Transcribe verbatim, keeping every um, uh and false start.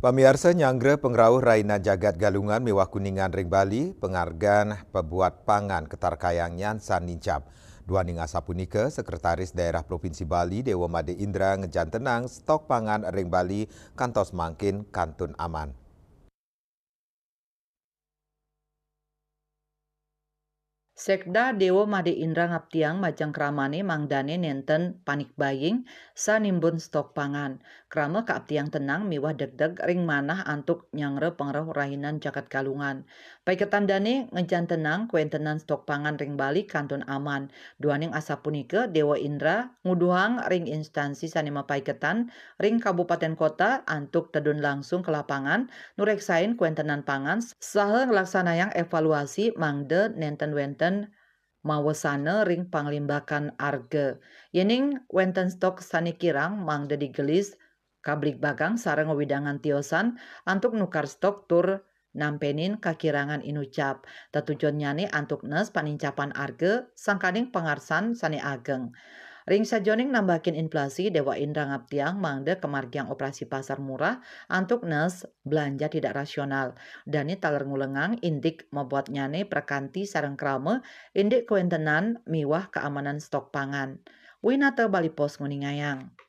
Pamiarsa, nyanggra pangrauh rainan jagat Galungan miwah Kuningan ring Bali, pangargan pabuat pangan katarkayang nyansan nincap. Duaning asapunika, Sekretaris Daerah Provinsi Bali, Dewa Made Indra, ngejantenang stok pangan ring Bali kantos mangkin kantun aman. Sekda Dewa Made Indra ngaptiang majeng kramane mangdane nenten panic buying sanimbun stok pangan. Krama kaaptiang tenang miwah degdeg ring manah antuk nyanggra pangrauh rainan jagat Galungan. Paiketan dane ngejantenang kwentenan stok pangan ring Bali kantun aman. Duaning asapunika, Dewa Indra nguduhang ring instansi sane mapaiketan ring kabupaten kota antuk tedun langsung ka lapangan, nureksain kwentenan pangan, saha nglaksanayang evaluasi mangda nenten wenten mawasana ring panglimbakan arga. Yening wenten stok sane kirang, mangda digelis kabligbagang sareng wewidangan tiosan antuk nukar stok tur nampenin kakirangan inucap. Tetujonnyane antuk nes panincapan arga sangkaning pangarsan sane ageng. Ring sajoning nambakin inflasi, Dewa Indra ngaptiang mangda kamargiang operasi pasar murah antuk nes belanja tidak rasional. Dane taler ngulengang indik mabuatnyane prakanti sareng krama indik kwentenan miwah kaamanan stok pangan. Winata Bali Post nguningayang.